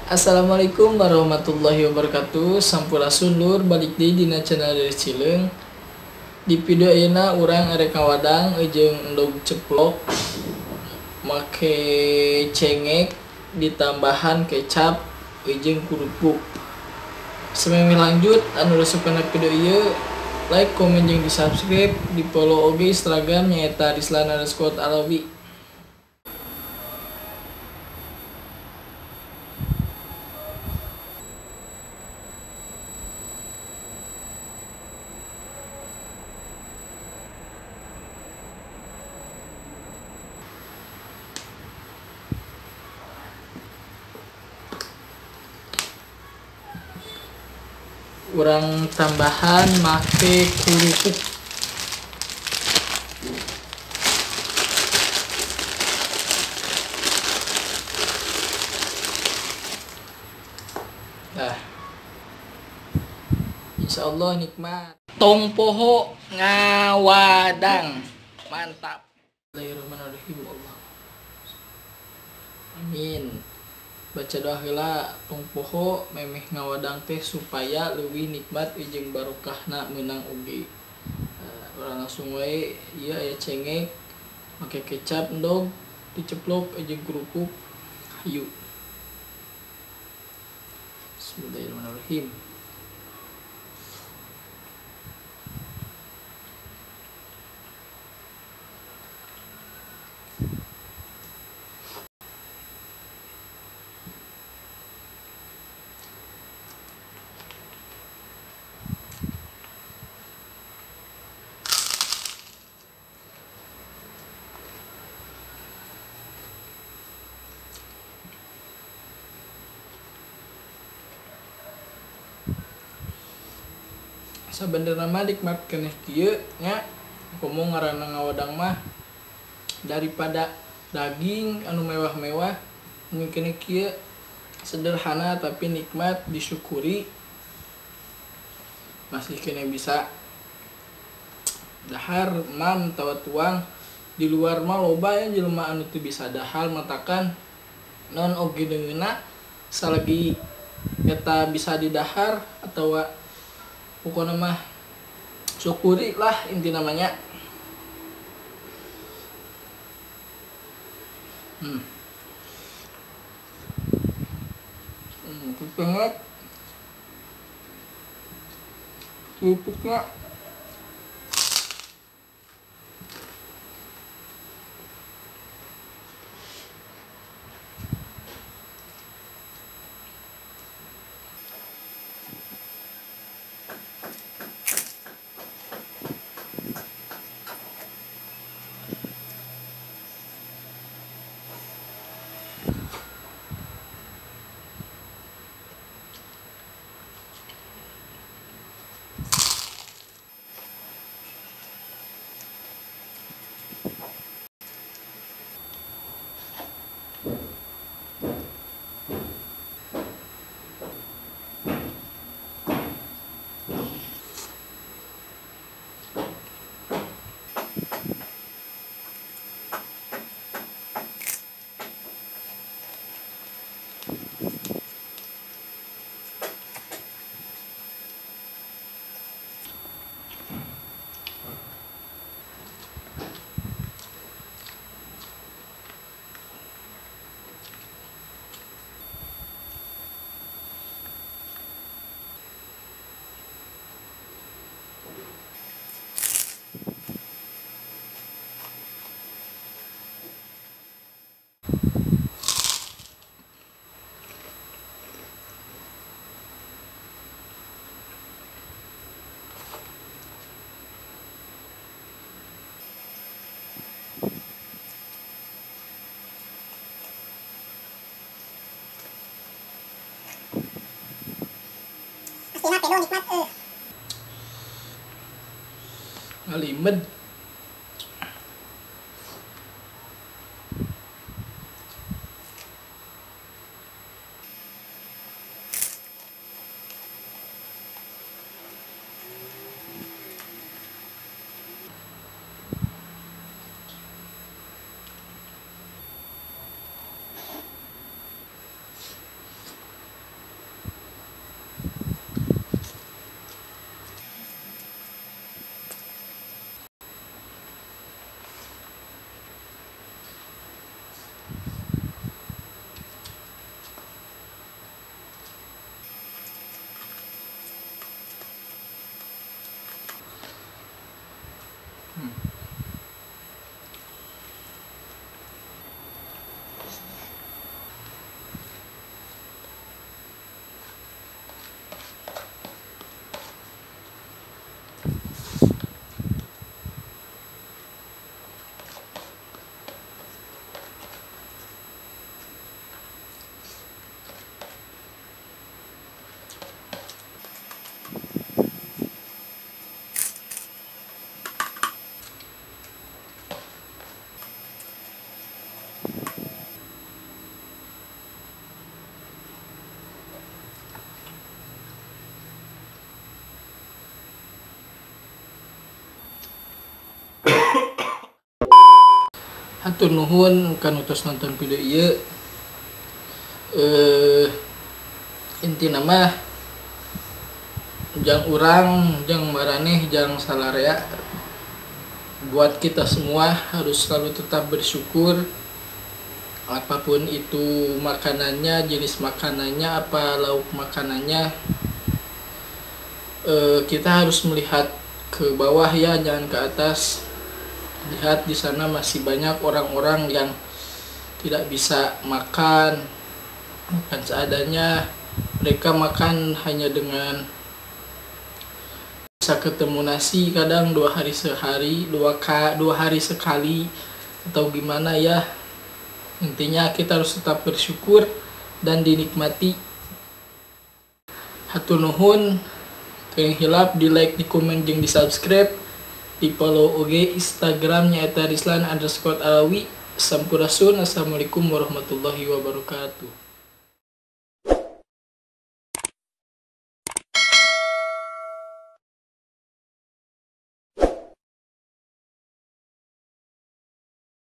Assalamualaikum warahmatullahi wabarakatuh. Sampurasun lur, balik deui dina channel Deris Cileung. Di video ayeuna urang arek ngawadang jeung endog ceplok make cengek ditambahan kecap jeung kerupuk. Samemeh lanjut anu resep kana video ieu, like, komen jeung di-subscribe, di-follow oge Instagram nyaeta Rislan_Alawi. Urang tambahan make kerupuk. Nah, insya Allah nikmat. Tong poho ngawadang, mantap. Bismillahirrahmanirrahim. Allah. Amin. Baca doa heula tong poho memeh ngawadang teh supaya leuwih nikmat jeung barokahna meunang oge. Urang langsung wae ieu aya cengek make kecap endog diceplok jeung kerupuk. Hayu. Bismillahirrahmanirrahim. Sabenerna mah nikmat keneh kieu nya, komo ngaranna ngawadang mah daripada daging anu mewah-mewah ini keneh kieu sederhana tapi nikmat, disyukuri masih keneh bisa dahar mam tawa tuang. Di luar mah loba ya jelema anu teu bisa dahar, matakan non oge deungeunna salagi eta bisa didahar atawa pokoknya mah syukuri lah inti namanya. Banget kerupuknya. Ngalimed. Hatur nuhun kanu tos nonton video ieu. Intina mah jang urang, jang maraneh, jang salarea. Buat kita semua harus selalu tetap bersyukur. Apapun itu makanannya, jenis makanannya, apa lauk makanannya, kita harus melihat ke bawah ya, jangan ke atas. Lihat di sana masih banyak orang-orang yang tidak bisa makan, makan seadanya. Mereka makan hanya dengan bisa ketemu nasi kadang 2 hari sehari, 2 hari sekali atau gimana ya. Intinya kita harus tetap bersyukur dan dinikmati. Hatur nuhun, teu hilap di like, di komen, jeung di subscribe. Di follow oge Instagramnya @rizlan_alawi. Sampurasun. Assalamualaikum warahmatullahi wabarakatuh.